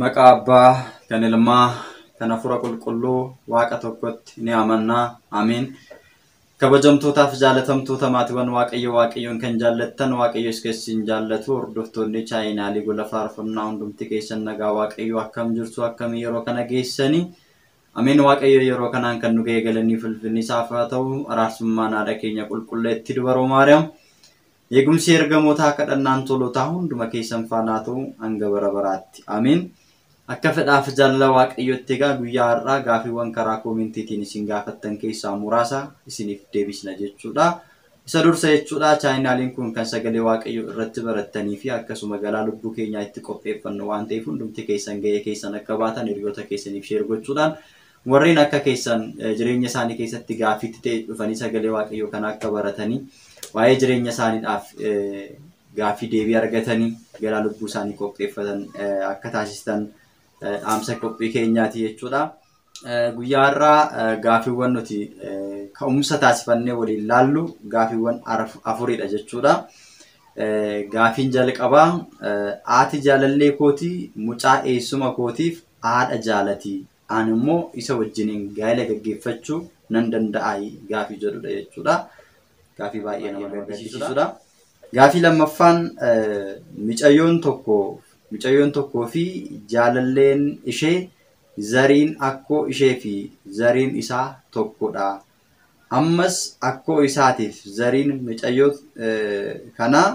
Maqaa Abbaa, kan Ilmaa, kan Hafuura Qulqulluu, Waaqa tokkotti ni amannaa. Ameen. Kabajamtootaaf jaalatamtoota maatiiwwan Waaqayyo Waaqayyoon kan jaallattan Waaqayyos keessin jaallatu hordoftoonni chaayinaalii gola faarfannaa hundumti keessan nagaa Waaqayyo akkam jirtu akkamii yeroo kana geessanii. Ameen. Waaqayyo yeroo kanaan kan nu ga'e galanii fulfinni isaaf haa ta'u. Araarsummaan haadha keenya qulqulleetti dubaroo Maariyaam. Eegumsi ergamootaa kadhannaan tolotaa hunduma keessan faana haa ta'u hanga bara baraatti. Ameen. Akka fedhaaf jaalala Waaqayyootti egaa guyyaa har'aa gaafiiwwan karaa koomentiitiin isin gaafattan keessaa muraasa isiniif deebisna jechuudha. Isa dursa jechuudha chaayinaaliin kun kan sagalee Waaqayyoo irratti barattanii fi akkasuma galaa lubbuu keenyaa itti qopheeffannu waan ta'eef hundumti keessan ga'ee keessan akka baatan hiriyoota keessaniif sheer gochuudhaan warreen akka keessan jireenya isaanii keessatti gaaffiitti ta'e dhufanii sagalee Waaqayyoo kana akka baratanii waa'ee jireenya isaaniidhaaf gaaffii deebii argatanii galaa lubbuu isaanii qopheeffatan akka taasistan dhaamsa qophii keenyaati jechuudha. Guyyaa har'aa gaaffiiwwan nuti ka'umsa taasifannee waliin laallu gaaffiiwwan afuridha jechuudha. Gaaffiin jalqabaa haati jaalallee kootii mucaa eessuma kootiif haadha jaalati. Ani immoo isa wajjiniin gaa'ela gaggeeffachuu nan danda'a gaaffii jedhudha jechuudha. Gaaffii baay'ee nama gaddisiisudha. Gaaffii lammaffaan micayyoon tokko micayyoon tokkoo fi jaalalleen ishee zariin akkoo ishee fi zariin isaa tokkodha. Ammas akkoo isaatiif zariin micayyoo kanaa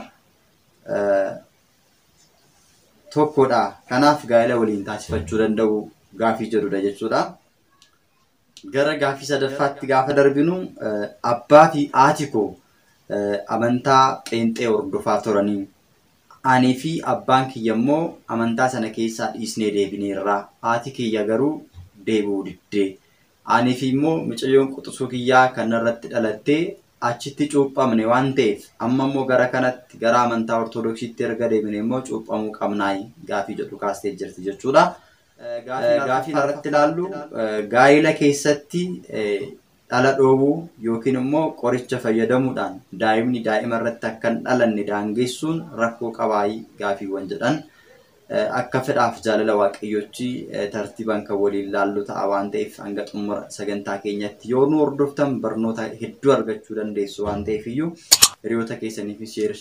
tokkodha. Kanaaf gaa'ela waliin taasifachuu danda'u gaaffii jedhudha jechuudha. Gara gaaffii sadaffaatti gaafa darbinu abbaa fi haati koo amantaa qeenxee hordofaa turanii. Ani fi abbaan kiyya immoo amantaa sana keessaa dhiisnee deebineerra. Haati kiyya garuu deebi'uu diddee. Ani fi immoo mucayyoon quxisuu kiyyaa kan irratti dhalattee achitti cuuphamne waan ta'eef amma immoo gara kanatti gara amantaa Ortodoksiitti erga deebine immoo cuuphamuu qabnaa gaaffii jedhu kaastee jirti jechuudha. Gaaffii irratti ilaallu gaa'ela keessatti dhala dhoowwuu yookiin immoo qoricha fayyadamuudhaan daa'imni daa'ima irratti akka hin dhalanne daangessuun rakkoo qabaayii gaaffiiwwan jedhan akka fedhaaf jaalala Waaqayyootti tartiibaan kan waliin laallu ta'a waan ta'eef hanga xumura sagantaa keenyatti yoo nu hordoftan barnoota hedduu argachuu dandeessu waan ta'eef iyyuu hiriyoota keessaniif share,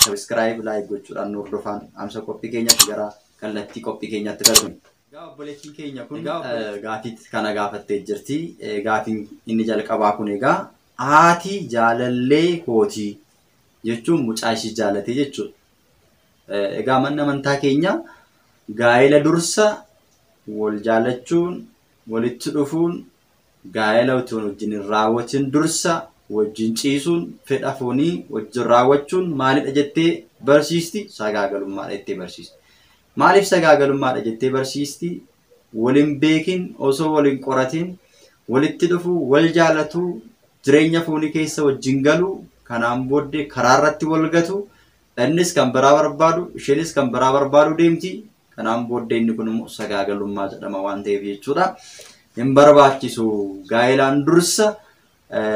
subscribe, like gochuudhaan nu hordofaan dhaamsa qophii keenyatti gara kallattii qophii keenyatti darbina. Egaa obboleettiin keenya kun gaaffii kana gaafattee jirti. Gaaffiin inni jalqabaa kun egaa haati jaalallee kootii jechuun mucaa ishii jaalatee jechuudha. Egaa manni amantaa keenya gaa'ela dursa wal jaalachuun walitti dhufuun gaa'ela utuu wajjin hin raawwatin dursa wajjin ciisuun fedha foonii wajjin raawwachuun maalidha jettee barsiisti? Sagaagalummaadha jettee barsiisti. Maaliif sagaagalummaadha jettee barsiisti? Waliin beekin osoo waliin qoratin walitti dhufuu wal jaalatu jireenya foonii keessa wajjin galu kanaan booddee karaa irratti wal gatu innis kan biraa barbaadu isheenis kan biraa barbaadu deemti. Kanaan booddee inni kun immoo sagaagalummaa jedhama waan ta'eef jechuudha. Hin barbaachisu gaa'elaan dursa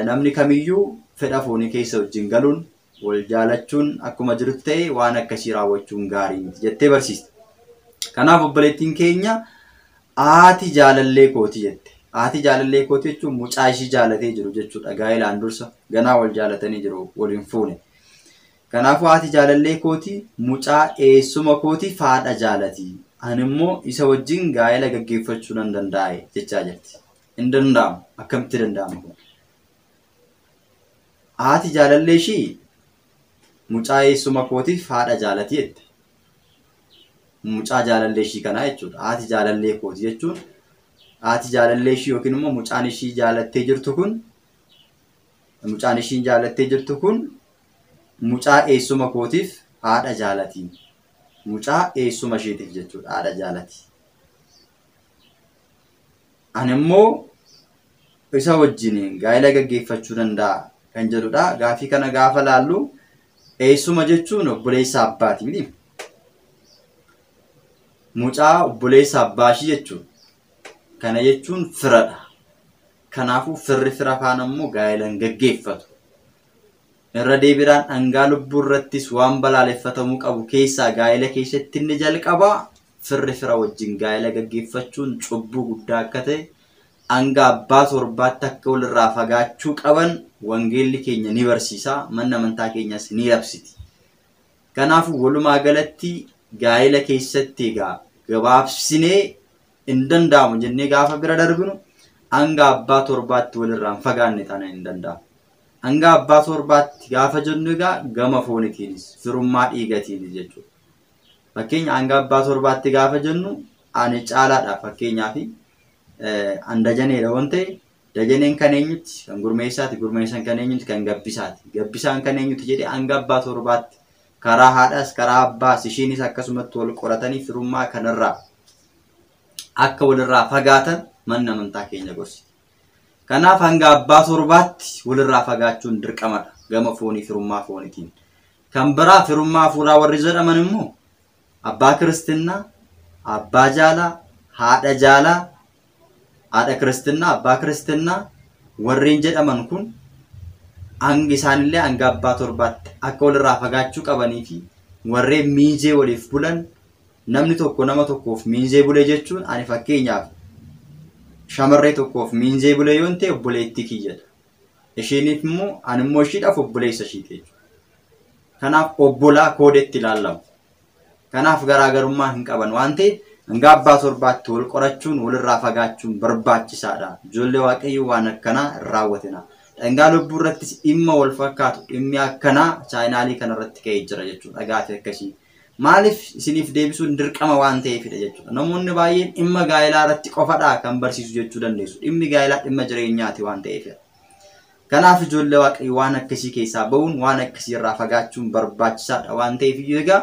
namni kamiyyuu fedha foonii keessa wajjin galuun wal jaalachuun akkuma jirutti ta'e waan akkasii raawwachuun gaarii miti jettee barsiisti. Kanaaf obboleettiin keenya haati jaalallee kooti jette. Haati jaalallee kooti jechuun mucaa ishii jaalatee jiru jechuudha. Gaa'elaan dursa ganaa wal jaalatanii jiru waliin fuune. Kanaafuu haati jaalallee kooti mucaa eessuma kooti haadha jaalati. Ani immoo isa wajjin gaa'ela gaggeeffachuu nan danda'a jechaa jirti. Hin danda'amu. Akkamitti danda'ama kun? Haati jaalallee ishii mucaa eessuma kootiif haadha jaalati jette. Mucaa jaalallee ishii kanaa jechuudha. Haati jaalallee kooti jechuun haati jaalallee ishii yookiin immoo mucaan ishii jaalattee jirtu kun mucaan ishiin jaalattee jirtu kun mucaa eessuma kootiif haadha jaalati. Mucaa eessuma isheetiif jechuudha haadha jaalati. Ani immoo isa wajjin gaa'ela gaggeeffachuu danda'a kan jedhudha. Gaaffii kana gaafa laallu eessuma jechuun obboleessa abbaati miti. Mucaa obboleessa abbaa ishii jechuudha. Kana jechuun firadha. Kanaafuu firri fira faana immoo gaa'ela hin gaggeeffatu. Irra deebiidhaan dhangaa lubbuu irrattis waan balaaleffatamuu qabu keessaa gaa'ela keessatti inni jalqabaa Firri fira wajjin gaa'ela gaggeeffachuun cubbuu guddaa akka ta'e hanga abbaa torbaatti akka walirraa fagaachuu qaban wangeelli keenya ni barsiisa. Manni amantaa keenyas ni labsiti. Kanaafuu walumaa galatti gaa'ela keessatti egaa gabaabsinee hin danda'amu jennee gaafa bira darbinu hanga abbaa torbaatti walirraa hin fagaanne taanaan hin danda'amu. Hanga abbaa torbaatti gaafa jennu egaa gama foonitiinis firummaa dhiigatiinis jechuudha. Fakkeenya hanga abbaa torbaatti gaafa jennu ani caalaadha fakkeenyaaf an dajaneedha waan ta'e dajaneen kan eenyutti kan gurmeessaati gurmeessaan kan eenyutti kan gabbisaati gabbisaan kan eenyutti jedhee hanga abbaa torbaatti karaa haadhaas karaa abbaas ishiinis akkasumatti wal qoratanii firummaa kanarraa akka walirraa fagaatan manni amantaa keenya gorsiti. Kanaaf hanga abbaa torbaatti walirraa fagaachuun dirqamadha gama foonii firummaa fooniitiin. Kan biraa firummaa hafuuraa warri jedhaman immoo abbaa kiristinnaa, abbaa jaalaa, haadha jaalaa, haadha kiristinnaa, abbaa kiristinnaa warreen jedhaman kun hangi isaanillee hanga abbaa torbaatti akka walirraa fagaachuu qabanii fi warreen miinzee waliif bulan namni tokko nama tokkoof miinzee bule jechuun ani fakkeenyaaf shamarree tokkoof miinzee bule yoon ta'e obboleettii kiyyadha. Isheeniif immoo ani immoo ishiidhaaf obboleessa ishiiti jechuudha. Kanaaf obbolaa koodetti ilaalamu. Kanaaf garaagarummaa hin qaban waan ta'eef hanga abbaa torbaatti wal qorachuun walirraa fagaachuun barbaachisaadha. Ijoollee waaqayyoo waan akkanaa hin raawwatina. Dhangaa lubbuu irrattis dhimma wal fakkaatu dhimmi akkanaa chaayinaalii kanarratti ka'ee jira jechuudha. Gaaffii akkasii. Maaliif isiniif deebisuun dirqama waan ta'eefidha jechuudha. Namoonni baay'een dhimma gaa'elaa irratti qofadha kan barsiisu jechuu dandeessu. Dhimmi gaa'elaa dhimma jireenyaati waan ta'eefidha. Kanaaf ijoollee waaqayyoo waan akkasii keessaa bahuun waan akkasii irraa fagaachuun barbaachisaadha waan ta'eef egaa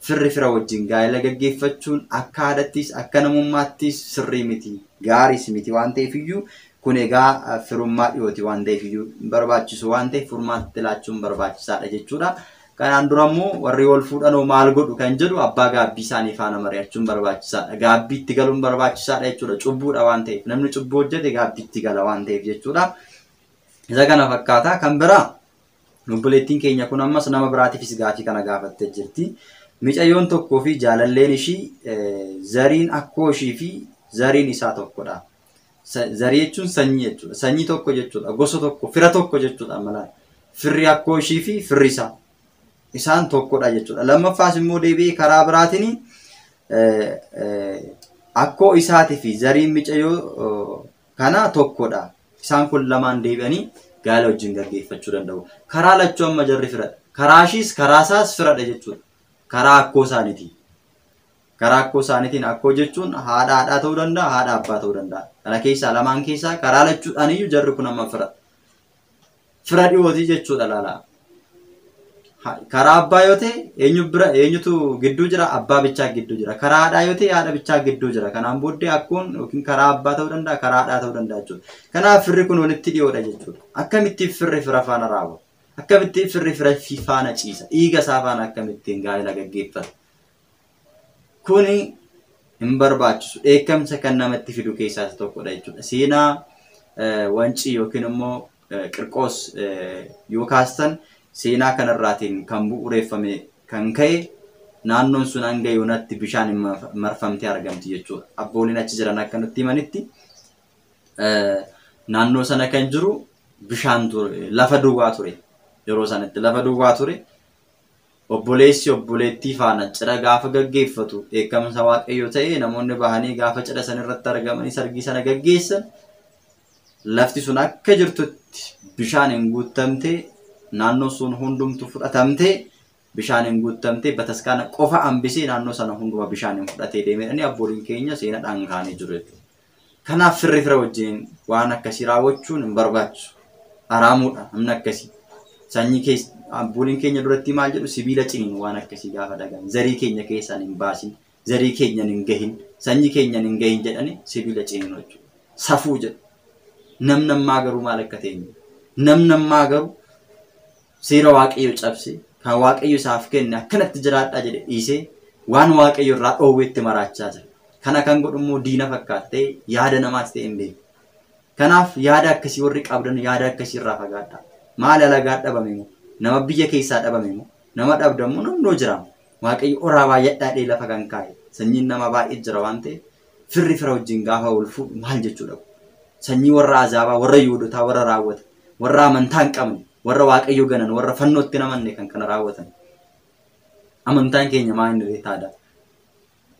firri fira wajjin gaa'ela gaggeeffachuun akka aadattis akka namummaattis sirrii miti gaariis miti waan ta'eef iyyuu kun egaa firummaa dhiyooti waan ta'eef iyyuu barbaachisu waan ta'eef furmaatti laachuun barbaachisaadha jechuudha. Kanaan dura immoo warri wal fuudhanoo maal godhu kan jedhu abbaa gaabbii isaanii faana mari'achuun barbaachisaadha. Gaabbiitti galuun barbaachisaadha jechuudha. Cubbuudha waan ta'eef namni cubbuu hojjete gaabbiitti gala waan ta'eef jechuudha. Isa kana fakkaata. Kan biraa obboleettiin keenya kun ammas nama biraatiifis gaafii kana gaafattee jirti. Micayyoon tokkoo fi jaalalleen ishii zariin akkoo ishii fi zariin isaa tokkodha. Zarii jechuun sanyii jechuudha. Sanyii tokko jechuudha. Gosa tokko, fira tokko jechuudha malaan. Firri akkoo ishii fi firri isaa. Isaan tokkodha jechuudha. Lammaffaas immoo deebi'ee karaa biraatiin akkoo isaatii fi zariin micayyoo kana tokkodha. Isaan kun lamaan deebi'anii gaa'ela wajjin gaggeeffachuu danda'u. Karaa lachuu amma jarri firadha. Karaa ishiis karaa isaas firadha jechuudha. Karaa akkoo isaaniitiin. Karaa akkoo isaaniitiin akkoo jechuun haadha haadhaa ta'uu danda'a, haadha abbaa ta'uu danda'a. Kana keessaa lamaan keessaa karaa lachuudhaan iyyuu jarri kun amma fira. Fira dhiyootii jechuudha laalaa. Karaa abbaa yoo ta'e eenyu bira eenyutu gidduu jira abbaa bichaa gidduu jira. Karaa haadhaa yoo ta'e haadha bichaa gidduu jira. Kanaan booddee akkoon yookiin karaa abbaa ta'uu danda'a karaa haadhaa ta'uu danda'a jechuudha. Kanaaf firri kun walitti dhiyoodha jechuudha. Akkamittiin firri fira faana raawwata? Akkamittiin firri fira faana ciisa? Dhiiga isaa faana akkamittiin gaa'ela gaggeeffata? Kuni hin barbaachisu. Dheekkamsa kan namatti fidu keessaa isa tokkodha jechuudha. Seenaa wancii yookiin immoo qirqoos yoo kaastan seenaa kanarraatiin kan bu'uureeffame kan ka'e naannoon sun hanga yoonatti bishaan marfamtee argamti jechuudha. Abbooliin achi jiran akka nutti himanitti naannoo sana kan jiru bishaan ture, lafa duwwaa ture. Yeroo sanatti lafa duwwaa ture. Obboleessi obboleettii faana cidha gaafa gaggeeffatu dheekkamsa waaqayyoo ta'ee namoonni bahanii gaafa cidha sana irratti argamanii sargii sana gaggeessan lafti sun akka jirtutti bishaan hin guutamte naannoon sun hundumtu fudhatamte bishaan hin guutamte bataskaana qofa hambisee naannoo sana hunduma bishaan hin fudhatee deemedhani abbooliin keenya seenaadhaan kaanee jiru jechuudha. Kanaaf firri fira wajjin waan akkasii raawwachuun hin barbaachisu. Haraamuudha namni akkasii. Sanyii keessa abbooliin keenya duratti maal jedhu sibiila ciniin waan akkasii gaafa dhagan zarii keenya keessaan hin baasin zarii keenyan hin gahin sanyii keenyan hin gahin jedhani sibiila ciniin jechuudha. Safuu jedhu. Namni ammaa garuu maal akka ta'e namni ammaa garuu seera waaqayyo cabse kan waaqayyo isaaf kenne akkanatti jiraadhaa jedhe dhiisee waan waaqayyo irraa dhoowweetti maraachaa jira. Kana kan godhu immoo diina fakkaattee yaada namaas ta'e hin beeku. Kanaaf yaada akkasii warri qabdan yaada akkasii irraa fagaadhaa. Maal alagaa dhabame moo? Nama biyya keessaa dhabame moo? Nama dhabdamoo namnoo jira. Waaqayyo oraa baay'adhaa dhee lafa kan kaa'e. Sanyiin namaa baay'ee jira waan ta'eef firri fira wajjin gaafa wal fuudhu maal jechuudha? Sanyii warra azaabaa, warra Yihuudotaa, warra raawwatan, warra amantaa hin qabne, warra Waaqayyo ganan, warra fannootti hin amanne kan kana raawwatan. Amantaan keenya maal inni reetaadha?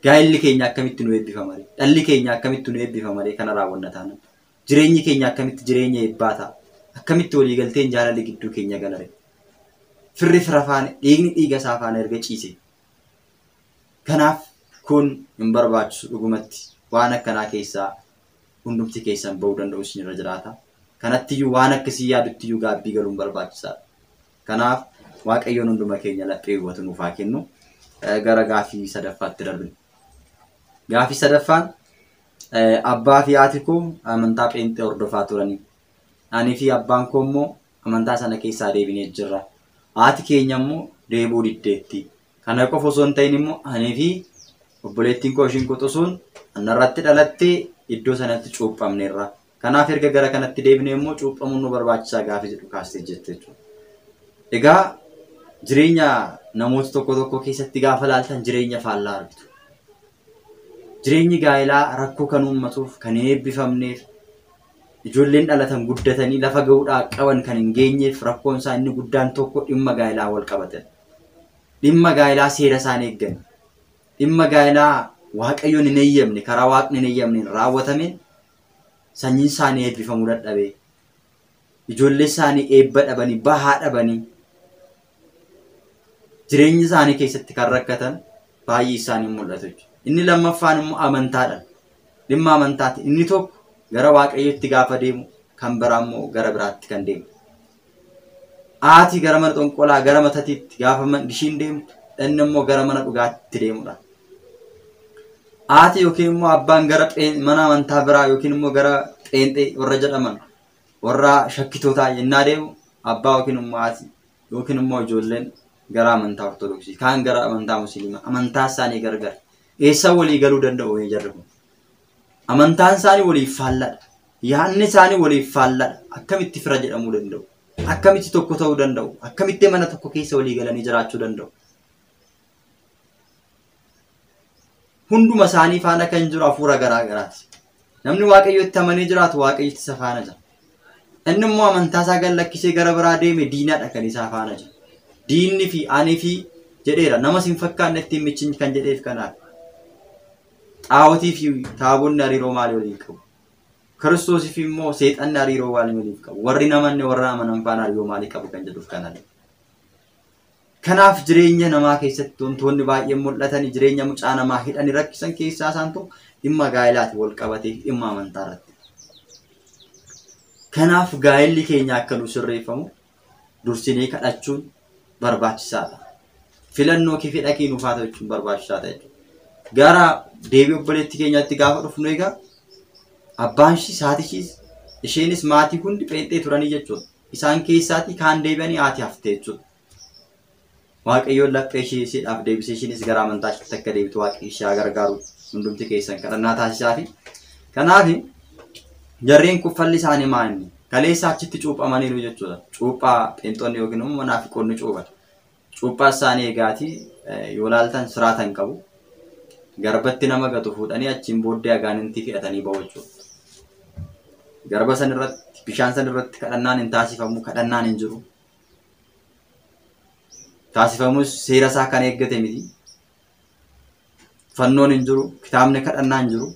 Gaa'elli keenya akkamitti nu eebbifama ree? Dhalli keenya akkamitti nu eebbifama ree kana raawwanna taanaan? Jireenyi keenya akkamitti jireenya eebbaa ta'a? Akkamitti waliigalteen jaalalli gidduu keenya gala ree? Firri fira faana, dhiigni dhiiga isaa faana erga ciise. Kanaaf kun hin barbaachisu dhugumatti waan akkanaa keessaa hundumti keessan ba'uu danda'u isinirra jiraata. Kanattiyyuu waan akkasii yaaduttiyyuu gaabbii galuun barbaachisaadha. Kanaaf Waaqayyoon hunduma keenya laphee hubatu nuuf haa kennu. Gara gaaffii sadaffaatti darbina. Gaaffii sadaffaan abbaa fi haati koo amantaa pheenxee hordofaa turanii. Ani fi abbaan koo immoo amantaa sana keessaa deebinee jirra. Haati keenya immoo deebi'uu diddeetti. Kana qofa osoo hin ta'in immoo ani fi obboleettiin koo ishiin quxisuun anarratti dhalattee iddoo sanatti cuuphamneerra. Kanaaf erga gara kanatti deebinee immoo cuuphamuun nu barbaachisaa gaaffii jedhu kaastee jirti jechuudha. Egaa jireenya namoota tokko tokko keessatti gaafa laaltan jireenya faallaa argitu. Jireenyi gaa'elaa rakkoo kan uummatuuf, kan hin eebbifamneef, ijoolleen dhalatan guddatanii lafa ga'uudhaa qaban kan hin geenyeef rakkoon isaa inni guddaan tokko dhimma gaa'elaa wal qabatan. Dhimma gaa'elaa seera isaan eeggan. Dhimma gaa'elaa Waaqayyoon hin eeyyamne, karaa Waaqni hin eeyyamneen raawwatameen sanyiin isaanii eebbifamuu dadhabee, ijoollee isaanii eebba dhabanii, bahaa dhabanii, jireenya isaanii keessatti kan rakkatan baay'ee isaanii mul'atu jechuudha. Inni lammaffaan immoo amantaadha. Dhimma amantaati. Inni tokko gara Waaqayyootti gaafa deemu, kan biraa immoo gara biraatti kan deemu. Haati gara mana xonqolaa, gara matatiitti gaafa ishiin deemtu, inni immoo gara mana dhugaatti deemudha. Haati yookiin immoo abbaan gara mana amantaa biraa yookiin immoo gara pheenxee warra jedhaman warra shakkitootaa yennaa deemu abbaa yookiin immoo haati yookiin immoo ijoolleen gara amantaa Ortodoksii kaan gara amantaa Musliimaa amantaa isaanii gargar eessa walii galuu danda'u jarri kun? Amantaan isaanii waliif faalladha. Yaadni isaanii waliif faalladha. Akkamitti fira jedhamuu danda'u? Akkamitti tokko ta'uu danda'u? Akkamitti mana tokko keessa walii galanii jiraachuu danda'u? Hunduma isaanii faana kan jiru hafuura garaa garaati. Namni Waaqayyotti amanee jiraatu Waaqayyotti isa faana jira. Inni immoo amantaa isaa gad lakkisee gara biraa deeme diinadha kan isaa faana jira. Diinni fi ani fi jedheera nama sin fakkaanne ittiin michin kan jedheef kanaaf. Xaawotii fi taabonni hariiroo maalii waliin qabu? Kiristoosii fi immoo seexanni hariiroo maalii waliin qabu? Warri namanne warra amanan faana hariiroo maalii qabu kan jedhuuf kanadha. Kanaaf jireenya namaa keessatti wantoonni baay'een mul'atanii jireenya mucaa namaa hidhanii rakkisan keessaa isaan tokko dhimma gaa'elaati wal qabatee dhimma amantaa irratti. Kanaaf gaa'elli keenya akka nu sirreeffamu dursinee kadhachuun barbaachisaadha. Filannoo kee fedha kee nuuf haa ta'u jechuun barbaachisaadha jechuudha. Gara deebii obboleettii keenyaatti gaafa dhufnu egaa abbaan ishiis haati ishiis isheenis maatii hundi pheenxee turanii jechuudha. Isaan keessaatii kaan deebi'anii haati hafte jechuudha. Waaqayyoon laphee ishee isheedhaaf deebisee ishiinis gara amantaa isheetti akka deebitu Waaqayyo ishee haa gargaaru. Hundumti keessan kadhannaa taasisaafi. Kanaaf jarreen kuffalli isaanii maa inni? Kaleessa achitti cuuphamaniiru jechuudha. Cuuphaa pheenxonni yookiin immoo munaafiqoonni cuuphan. Cuuphaa isaanii eegaatii yoo laaltan siraata hin qabu. Garbatti nama gatu fuudhanii achiin booddee agaanintii fe'atanii bahu jechuudha. Garba san irratti bishaan san irratti kadhannaan hin taasifamu, kadhannaan hin jiru. Taasifamus seera isaa kan eeggate miti. Fannoon hin jiru, kitaabni kadhannaa hin jiru,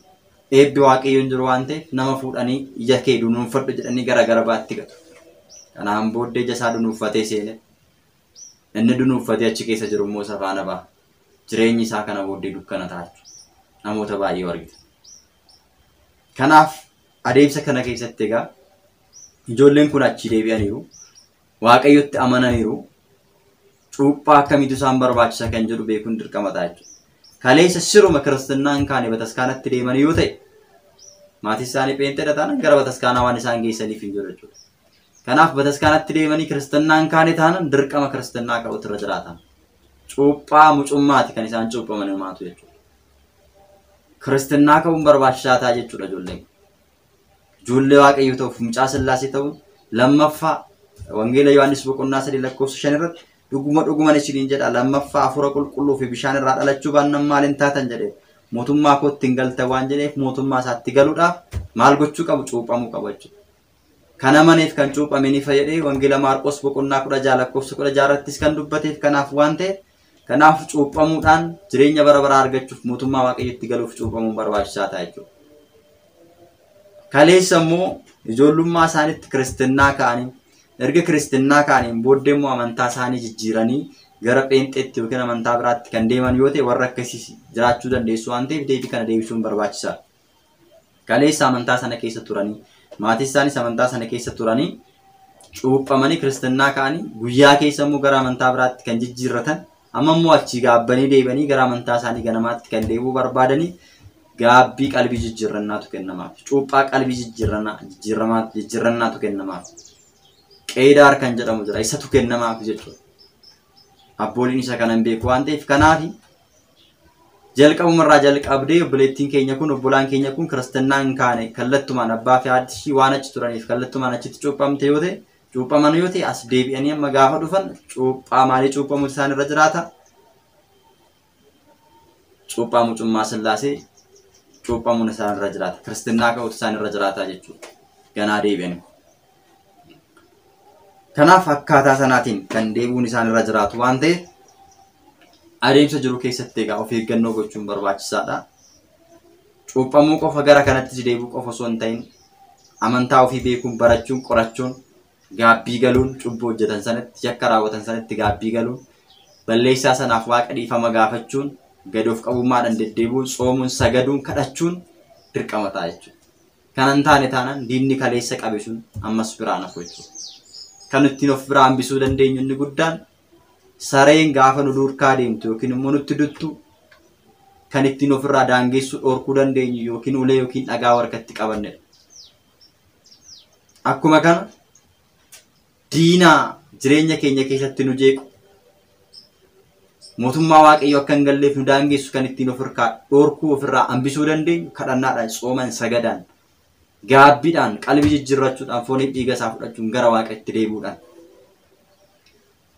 eebbi waaqayyo hin jiru waan ta'eef nama fuudhanii ija kee dunuunfadhu jedhanii gara garbaatti gatu. Kanaan booddee ija isaa dunuunfatee seene. Inni dunuunfatee achi keessa jiru immoo isa faana ba'a. Jireenyi isaa kana booddee dukkana ta'a jechuudha. Namoota baay'ee argita. Kanaaf adeemsa kana keessatti egaa ijoolleen kun achi deebi'aniiru. Waaqayyotti amananiiru. Cuuphaa akkamiitu isaan barbaachisa kan jedhu beekuun dirqama ta'a jechuudha. Kaleessa siruma kiristinnaa hin kaane bataskaanatti deemanii yoo ta'e maatii isaanii pheenxeedha taanaan gara bataskaanaa waan isaan geessaniif hin jiru jechuudha. Kanaaf bataskaanatti deemanii kiristinnaa hin kaane taanaan dirqama kiristinnaa qabutu irra jiraata. Cuuphaa mucummaati kan isaan cuuphaman hirmaatu jechuudha. Kiristinnaa ka'uun barbaachisaa ta'a jechuudha ijoolleen. Ijoollee Waaqayyoo ta'uuf mucaa Sillaasee ta'uun lammaffaa Wangeela Yohaannis boqonnaa 3 lakkoofsa 5 irratti dhuguma dhuguman isiniin jedha lammaffaa hafuura qulqulluu fi bishaan irraa dhalachuu baannaan maal hin taatan jedhe. Mootummaa kootti hin galta waan jedheef mootummaa isaatti galuudhaaf maal gochuu qabu? Cuuphamuu qabu jechuudha. Kan amaneef kan cuuphame ni fayyadee Wangeela Maarqos boqonnaa 16 lakkoofsa 16 irrattis kan dubbateef kanaaf waan ta'eef kanaaf cuuphamuudhaan jireenya bara baraa argachuuf mootummaa Waaqayyootti galuuf cuuphamuun barbaachisaa ta'a jechuudha. Kaleessa immoo ijoollummaa isaaniitti kiristinnaa ka'anii erga kiristinnaa ka'aniin booddee immoo amantaa isaanii jijjiiranii gara pheenxeetti yookiin amantaa biraatti kan deeman yoo ta'e warra akkasii jiraachuu dandeessu waan ta'eef deebii kana deebisuun barbaachisaadha. Kaleessa amantaa sana keessa turanii maatii isaanis amantaa sana keessa turanii cuuphamanii kiristinnaa ka'anii guyyaa keessa immoo gara amantaa biraatti kan jijjiirratan amma immoo achii gaabbanii deebanii gara amantaa isaanii ganamaatti kan deebi'uu barbaadanii gaabbii qalbii jijjiirrannaatu kennamaaf. Cuuphaa qalbii jijjiirrannaatu kennamaaf. Qeedaar kan jedhamu jira isatu kennamaaf jechuudha. Abbooliin isa kanan beeku waan ta'eef kanaaf jalqabumarraa jalqabdee obboleettiin keenya kun obbolaan keenya kun kiristinnaa hin kaane kallattumaan abbaa fi haadhi ishii waan achi turaniif kallattumaan achitti cuuphamte yoo ta'e cuuphaman yoo ta'e as deebi'anii amma gaafa dhufan cuuphaa maalii cuuphamu isaan irra jiraata? Cuuphaa mucummaa Sillaasee cuuphamuun isaan irra jiraata. Kiristinnaa ka'uutu isaan irra jiraata jechuudha. Ganaa deebi'anii. Kanaaf akkaataa sanaatiin kan deebi'uun isaan irra jiraatu waan ta'eef adeemsa jiru keessatti egaa of eeggannoo gochuun barbaachisaadha. Cuuphamuu qofa gara kanattis deebi'uu qofa osoo hin ta'in amantaa ofii beekuun barachuun qorachuun gaabbii galuun cubbuu hojjetan sanatti yakka raawwatan sanatti gaabbii galuun balleessaa sanaaf waaqa dhiifama gaafachuun gad of qabummaadhaan deddeebi'uun tsoomuun sagaduun kadhachuun dirqama ta'a jechuudha. Kan hin taane taanaan diinni kaleessa qabe sun ammas biraan hafu jechuudha. Kan ittiin of biraa hambisuu dandeenyu inni guddaan sareen gaafa nu duukaa deemtu yookiin immoo nutti duttu kan ittiin ofirraa daangeessuu dhorkuu dandeenyu yookiin ulee yookiin dhagaa harkatti qabannedha. Akkuma kana diinaa jireenya keenya keessatti nu jeequ mootummaa Waaqayyoo akka hin galleef nu daangeessu kan ittiin ofirraa dhorkuu ofirraa hambisuu dandeenyu kadhannaadhaan tsooman sagadaan gaabbiidhaan qalbii jijjiirrachuudhaan fooniif dhiiga isaa fudhachuun gara Waaqatti deebi'uudhaan.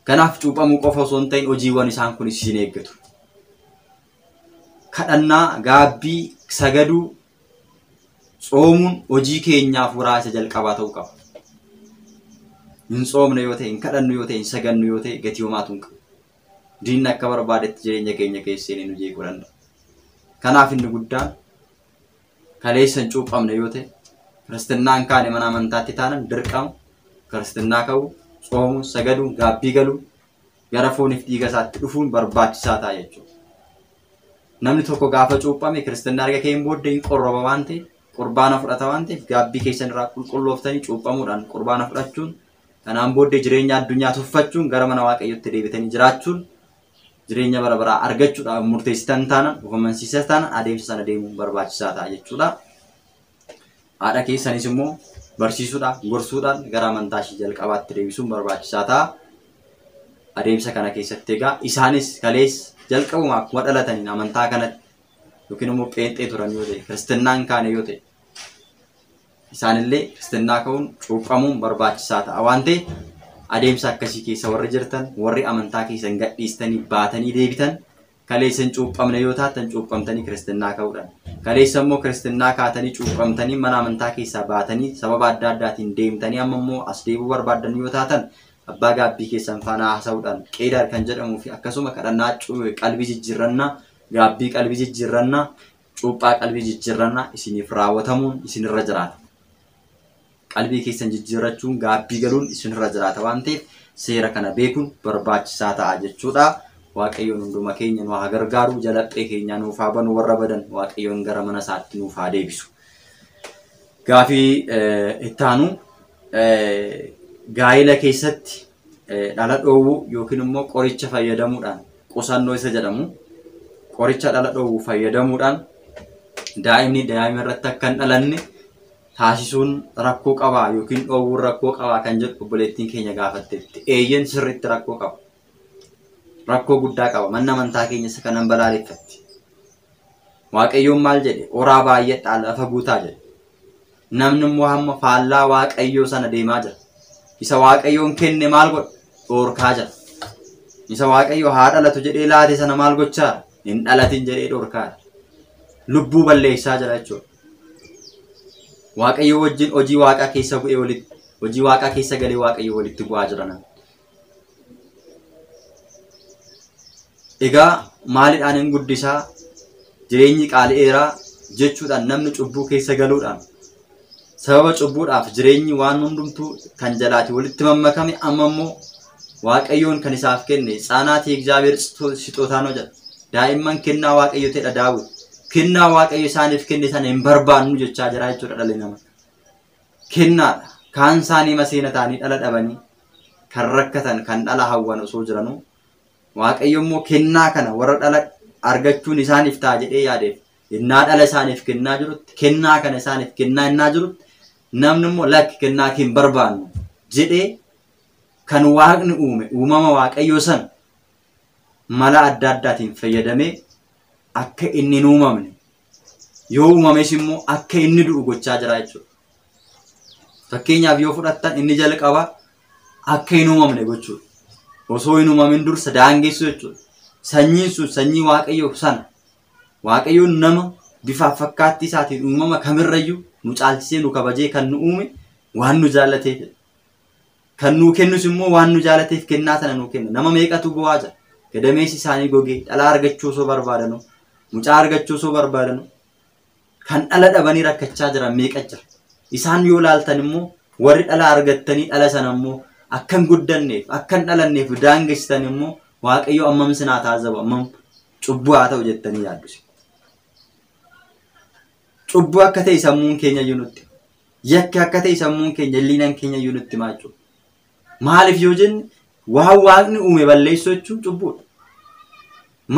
Kanaaf cuuphamuu qofa osoo hin ta'in hojiiwwan isaan kun isin eeggatu. Kadhannaa, gaabbii, sagaduu, tsoomuun hojii keenyaaf isa jalqabaa ta'uu qaba. Hin tsoomne yoo ta'e, hin kadhannu yoo ta'e, hin sagannu yoo ta'e gatii homaatu hin qabu. Diinni akka barbaadetti jireenya keenya keessa seenee nu jeequu danda'a. Kanaaf inni guddaan kaleessa hin cuuphamne yoo ta'e, kiristinnaa hin kaane mana amantaatti taanan dirqama kiristinnaa ka'uu, tsoomuun, sagaduun, gaabbii galuun gara fooniif dhiiga isaatti dhufuun barbaachisaa ta'a jechuudha. Namni tokko gaafa cuuphame kiristinnaa erga ka'een booddee hin qorroba waan ta'eef, qurbaana fudhata waan ta'eef gaabbii keessan irraa qulqullooftanii cuuphamuudhaan qurbaana fudhachuun kanaan booddee jireenya addunyaa tuffachuun gara mana Waaqayyootti deebitanii jiraachuun jireenya bara baraa argachuudhaaf murteessitan taanaan of amansiisan taanaan adeemsa sana deemuun barbaachisaa ta'a jechuudha. Haadha keessanis immoo barsiisuudhaan gorsuudhaan gara amantaa ishee jalqabaatti deebisuun barbaachisaa ta'a. Adeemsa kana keessatti egaa isaanis kaleessa jalqabuma akkuma dhalataniin amantaa kanatti yookiin immoo pheenxee turan yoo ta'e kiristinnaa hin kaane yoo ta'e isaanillee kiristinnaa ka'uun cuuphamuun barbaachisaa ta'a waan ta'eef adeemsa akkasii keessa warri jirtan warri amantaa keessan gadhiistanii baatanii deebitan kaleessa hin cuuphamne yoo taatan cuuphamtanii kiristinnaa ka'uudhaan kaleessa immoo kiristinnaa kaatanii cuuphamtanii mana amantaa keessaa baatanii sababa adda addaatiin deemtanii amma immoo as deebi'uu barbaaddan yoo taatan abbaa gaabbii keessan faana haasa'uudhaan qeedaar kan jedhamuu fi akkasuma kadhannaa qalbii jijjiirrannaa gaabbii qalbii jijjiirrannaa cuuphaa qalbii jijjiirrannaa isiniif raawwatamuun isinirra jiraata. Qalbii keessan jijjiirrachuun gaabbii galuun isinirra jiraata waan ta'eef seera kana beekuun barbaachisaa ta'a jechuudha. Waaqayyoon hunduma keenya nu haa gargaaru jalaphee keenya nuuf haa banu warra badan Waaqayyoon gara mana isaatti nuuf haa deebisu. Gaafii itti aanu gaa'ela keessatti dhala dhoowwuu yookiin immoo qoricha fayyadamuudhaan qusannoo isa jedhamu qoricha dhala dhoowwuu fayyadamuudhaan daa'imni daa'ima irratti akka hin dhalanne taasisuun rakkoo qabaa yookiin dhoowwuun rakkoo qabaa kan jedhu obboleettiin keenya gaafatteetti. Eeyyeen sirriitti rakkoo qaba. Rakkoo guddaa qaba. Manni amantaa keenya isa kanan balaaleffatti. Waaqayyoon maal jedhe? Horaa baay'adhaa lafa guutaa jedhe. Namni immoo hamma faallaa Waaqayyoo sana deemaa jira. Isa Waaqayyoon kenne maal godha? Dhoorkaa jira. Isa Waaqayyo haa dhalatu jedhee laate sana maal gochaa? Hin dhalatin jedhee dhoorkaa jira. Lubbuu balleessaa jira jechuudha. Waaqayyo wajjin hojii waaqaa keessa bu'ee walitti hojii waaqaa keessa galee waaqayyo walitti bu'aa jira namni. Egaa maalidhaan hin guddisaa jireenyi qaali'eeraa jechuudhaan namni cubbuu keessa galuudhaan sababa cubbuudhaaf jireenyi waan hundumtuu kan jalaati walitti mammakame amma immoo waaqayyoon kan isaaf kenne tsaanaatii Egzaabeer sixootaa noo jedha. Daa'imman kennaa waaqayyo ta'edha Daawit. Kennaa waaqayyo isaaniif kenne sana hin barbaannu jechaa jira jechuudha dhalli namaa. Kennaadha. Kaan isaanii maseena ta'anii dhala dhabanii kan rakkatan kan dhala hawwan osoo jiranuu waaqayyo immoo kennaa kana warra dhala argachuun isaaniif ta'a jedhee yaadeef innaa dhala isaaniif kennaa jirutti kennaa kana isaaniif kennaa innaa jirutti namni immoo lakki kennaa kee hin barbaannu jedhee kan waaqni uume uumama waaqayyoo sana mala adda addaatiin fayyadamee akka inni hin uumamne yoo uumames immoo akka inni du'u gochaa jira jechuudha. Fakkeenyaaf yoo fudhattan inni jalqaba akka hin uumamne gochuudha. Osoo hin uumamin dursa daangessu jechuudha. Sanyiin sun sanyii waaqayyoo sana waaqayyoon nama bifaaf fakkaattii isaatiin uumama kamirrayyuu nu caalchisee nu kabajee kan nu uume waan nu jaallateef. Kan nuu kennus immoo waan nu jaalateef kennaa sana nuu kenna. Nama meeqatu bu'aa jira. Gadameessi isaanii gogee dhala argachuu osoo barbaadanu, mucaa argachuu osoo barbaadanu, kan dhala dhabanii rakkachaa jiran meeqa jira. Isaan yoo laaltan immoo warri dhala argattanii dhala sana immoo akka hin guddanneef, akka hin dhalanneef daangessitan immoo waaqayyo ammam sinaa taazabu, ammam cubbuu haa ta'u jettanii yaaddu. Cubbuu akka ta'e sammuun keenya iyyuu nutti. Yakki akka ta'e sammuun keenya illiinan keenya iyyuu nutti himaa jechuudha. Maaliif yoo jenne waan waaqni uume balleessuu jechuun cubbuudha.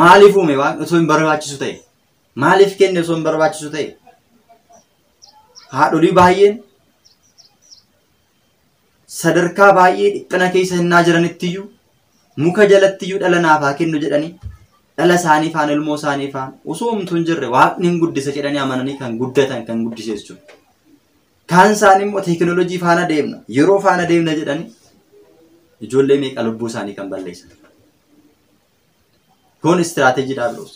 Maaliif uume waaqni osoo hin barbaachisu ta'e? Maaliif kenne osoo hin barbaachisu ta'e? Haadholii baay'een sadarkaa baay'ee dhiphina keessa hinnaa jiranittiyyuu muka jalattiyyuu dhala naaf haa kennu jedhanii dhala isaanii faan ilmoo isaanii faan osoo homtuu hin jirre waaqni hin guddisa jedhanii amananii kan guddatan kan guddise jechuudha. Kaan isaanii immoo teekinooloojii faana deemna yeroo faana deemna jedhanii ijoollee meeqa lubbuu isaanii kan balleessan. Kun istiraateejii dhaabiloos.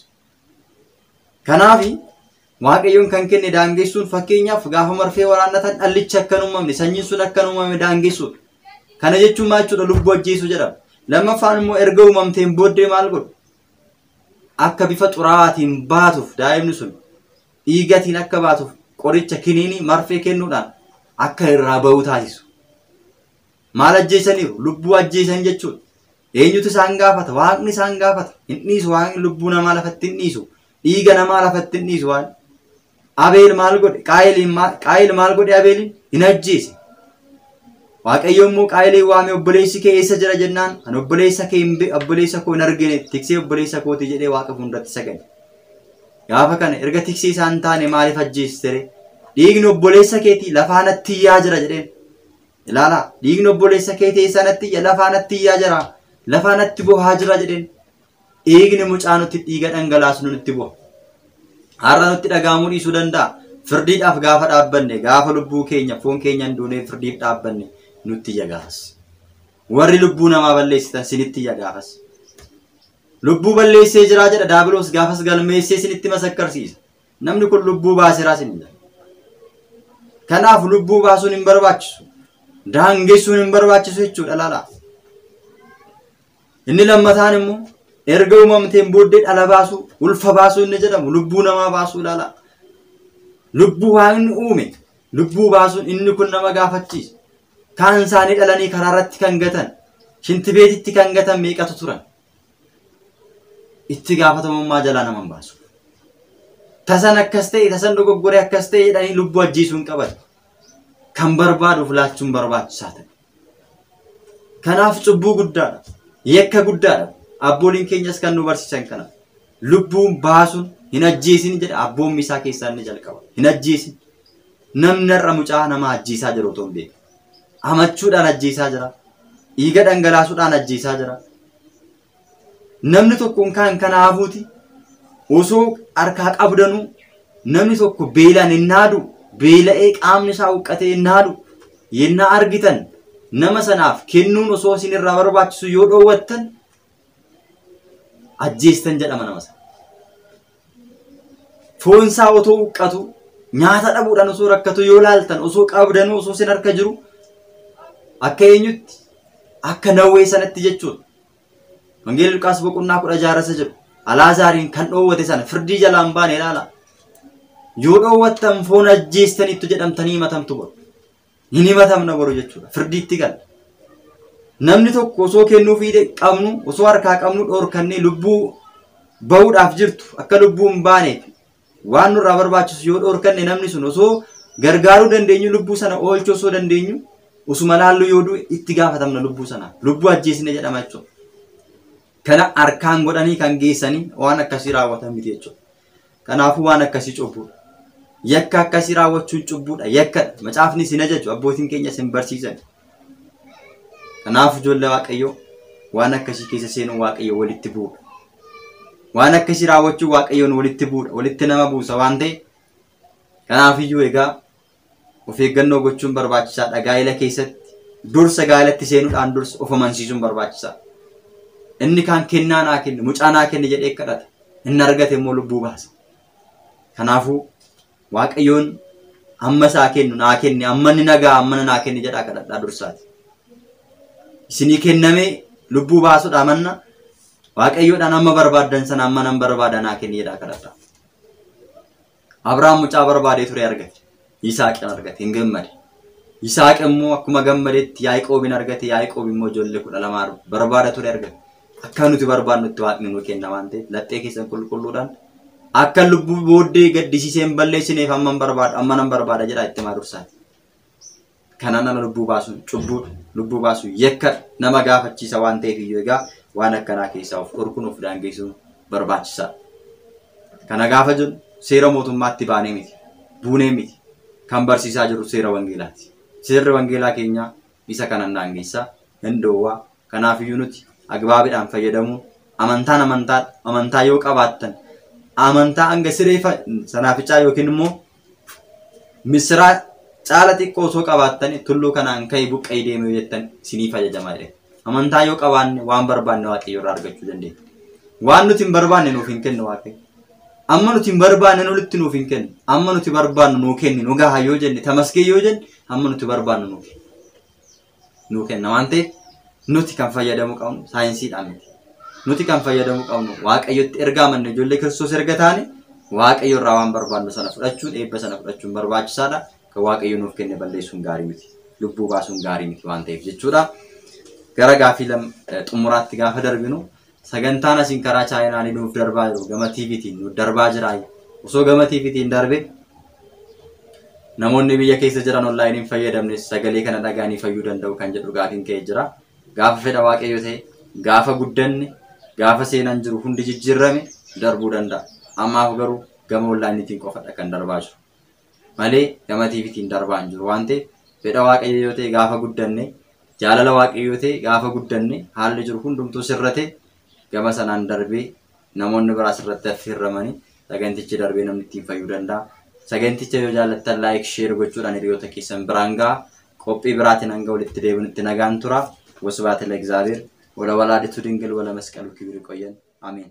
Kanaaf waaqayyoon kan kenne daangessuun fakkeenyaaf gaafa marfee waraannatan dhallichi akka hin uumamne sanyiin sun akka hin uumamne daangessuudha. Kana jechuun maal jechuudha lubbuu ajjeesuu jedhama. Lammaffaan immoo erga uumamteen booddee maal godhu? Akka bifa xuraawaatiin baatuuf daa'imni sun dhiigatiin akka baatuuf qoricha kiniinii marfee kennuudhaan akka irraa ba'u taasisu. Maal ajjeesaniiru? Lubbuu ajjeesan jechuudha. Eenyutu isaan gaafata? Waaqni isaan gaafata. Hin dhiisu waaqni lubbuu namaa lafatti hin dhiisu. Dhiiga namaa lafatti hin dhiisu waaqni. Abeel maal godhe? Qaayil maal godhe Abeeliin? Hin ajjeese. Waaqayyo immoo Qaayiliin waamee obboleessi kee eessa jira jennaan an obboleessa kee hin obboleessa koo hin argine tiksee obboleessa kooti jedhee waaqa fuulduratti sagade. Gaafa kana erga tiksee isaan taane maaliif ajjeeste ree? Dhiigni obboleessa keetii lafaa natti iyyaa jira jedheen. Ilaalaa dhiigni obboleessa keetii eessa natti iyya lafaa natti iyyaa jira lafaa natti bohaa jira jedheen. Dhiigni mucaa nutti dhiiga dhangalaasnu nutti boha. Har'a nutti dhaga'amuu dhiisuu danda'a. Firdiidhaaf gaafa dhaabbanne gaafa lubbuu keenya foon keenya hin duunee firdiif dhaabbanne nutti iyya gaafas. Warri lubbuu namaa balleessitan sinitti iyya gaafas. Lubbuu balleessee jiraa jedha daabiloos gaafas galmeessee sinitti masakkarsiisa. Namni kun lubbuu baaseraa sin jedha. Kanaaf lubbuu baasuun hin barbaachisu. Daangessuun hin barbaachisu jechuudha laala. Inni lammataan immoo erga uumamteen booddee dhala baasuu, ulfa baasuu inni jedhamu lubbuu namaa baasuu ilaala. Lubbuu waaqni uume lubbuu baasuun inni kun nama gaafachiisa. Kaan isaanii dhalanii karaa irratti kan gatan, shintibeetitti kan gatan meeqatu turan. Itti gaafatamummaa jalaa nama hin baasu. Tasan akkas ta'e, tasan dogoggoree akkas ta'e jedhanii lubbuu ajjeesuu hin qaban. Kan barbaaduuf laachuun barbaachisaa ta'e. Kanaaf cubbuu guddaadha. Yakka guddaadha. Abbooliin keenyas kan nu barsiisan kana. Lubbuun baasuun hin ajjeesin jedha abboommi isaa keessaa inni jalqaba. Hin ajjeesin. Namni har'a mucaa nama ajjeesaa jiru otoo hin beekin. Amachuudhaan ajjeesaa jira. Dhiiga dhangalaasuudhaan ajjeesaa jira. Namni tokko kan kanaafuuti osoo harkaa qabdanuu namni tokko beelaan hin naadu beela'ee qaamni isaa huqqatee hin naadu yennaa argitan nama sanaaf kennuun osoo isin irraa barbaachisu yoo dhoowwattan ajjeestan jedhama nama sana. Foonsaa otoo huqqatu nyaata dhabuudhaan osoo rakkatu yoo laaltan osoo qabdanuu osoo sin harka jiru akka eenyutti akka Nawwee sanatti jechuudha. Wangeelli Luqaas boqonnaa 16 jedhu Alaazaariin kan dhoowwate sana firdii jalaan baane ilaala. Yoo dhoowwattan foon ajjeestaniittu jedhamtanii himatamtu boru. Hin himatamna boru jechuudha. Firdiitti gala. Namni tokko osoo kennuufii qabnu osoo harkaa qabnu dhoorkannee lubbuu bahuudhaaf jirtu akka lubbuu hin baaneef waan nurraa barbaachisu yoo dhoorkanne namni sun osoo gargaaruu dandeenyu lubbuu sana oolchuu osoo dandeenyu osuma laalluu yoo du'e itti gaafatamna lubbuu sana. Lubbuu ajjeesne jedhama jechuudha. Kana harkaan godhanii kan geessanii waan akkasii raawwatan miti jechuudha. Kanaafuu waan akkasii cubbuudha. Yakka akkasii raawwachuun cubbuudha. Yakkadha. Macaafni sin ajaju abbootiin keenya sin barsiisan. Kanaaf ijoollee Waaqayyoo waan akkasii keessa seenuun Waaqayyoo walitti bu'uudha. Waan akkasii raawwachuun Waaqayyoon walitti bu'uudha. Walitti nama buusa waan ta'e. Kanaafiyyuu egaa of eeggannoo gochuun barbaachisaadha. Gaa'ela keessatti dursa gaa'elatti seenuudhaan dursa of amansiisuun barbaachisaadha. Inni kaan kennaa naa kenni, mucaa naa kenni jedhee kadhata. Inni argate immoo lubbuu baasa. Kanaafuu Waaqayyoon amma isaa kennu naa kenni, amma inni nagaa amma naa kenni jedhaa kadhadhaa dursaati. Isinii kennamee lubbuu baasuudha manna Waaqayyoodhaan amma barbaaddan sana amma nan barbaada naa kenni jedhaa kadhadhaa. Abrahaam mucaa barbaadee ture argate. Yisaaqin argate hin gammade. Yisaaq immoo akkuma gammadetti Yaaqoobin argate. Yaaqoob immoo ijoollee 12 barbaada ture argate. Akka nuti barbaadnutti Waaqni nu kenna waan ta'eef laphee keessan qulqulluudhaan akka lubbuu booddee gaddisiisee hin balleessineef amma barbaada amma nan barbaada jedhaa itti himaa dursaati. Kanaan ala lubbuu baasuun cubbuudha. Lubbuu baasuun yakka nama gaafachiisa waan ta'eef iyyuu egaa waan akkanaa keessaa of dhorkuun of daangeessuun barbaachisaadha. Kana gaafa jennu seera mootummaatti baanee miti, buunee miti. Kan barsiisaa jirru seera wangeelaati. Seerri wangeelaa keenyaa isa kanan daangeessaa hin dhoowwaa. Kanaafiyyuu nuti agbaabiidhaan fayyadamuun amantaan amantaa amantaa yoo qabaattan amantaa hanga siree sanaaficaa yookiin immoo misiraa caala xiqqoo osoo qabaattan tulluu kanaan ka'ii buqqa'ii deemee jettan isiniif ajajamaa jedhe. Amantaa yoo qabaanne waan barbaanne Waaqayyo irraa argachuu dandeenya. Waan nuti hin barbaanne nuuf hin kennu Waaqayyo. Amma nuti hin barbaanne olitti nuuf hin kennu. Amma nuti barbaannu nuu kenni nu gaha yoo jenne tamaskee yoo jenne amma nuti barbaannu nuu kenna. Nuu kenna waan ta'eef nuti kan fayyadamuu qabnu saayinsiidhaan miti. Nuti kan fayyadamuu qabnu Waaqayyotti erga amanne ijoollee Kiristoos erga taane Waaqayyo irraa waan barbaannu sana fudhachuun eebba sana fudhachuun barbaachisaadha. Kan Waaqayyo nuuf kenne balleessuun gaarii miti. Lubbuu baasuun gaarii miti waan ta'eef jechuudha. Gara gaafii xumuraatti gaafa darbinu sagantaan asiin karaa chaayinaalii nuuf darbaa jiru gama TVtiin nuuf darbaa jira. Osoo gama TVtiin darbe namoonni biyya keessa jiran onlaayiniin fayyadamne sagalee kana dhagaanii fayyuu danda'u kan jedhu gaafiin ka'ee jira. Gaafa fedha Waaqayyo ta'e gaafa guddanne gaafa seenaan jiru hundi jijjiirame darbuu danda'a. Ammaaf garuu gama onlaayiniitiin qofadha kan darbaa jiru. Malee gama TVtiin darbaa hin jiru waan ta'eef fedha Waaqayyo yoo ta'e gaafa guddanne jaalala Waaqayyo yoo ta'e gaafa guddanne haalli jiru hundumtuu sirrate gama sanaan darbee namoonni biraas irratti affeerramanii sagantichi darbee namni ittiin fayyuu danda'a. Saganticha yoo jaallattan laayik sheer gochuudhaan hiriyoota keessan biraan ga'a. Qophii biraatiin hanga walitti deebinutti nagaan tura. ወስብሐት ለእግዚአብሔር ወለወላዲቱ ድንግል ወለመስቀሉ ክቡር። ይቆየን። አሜን።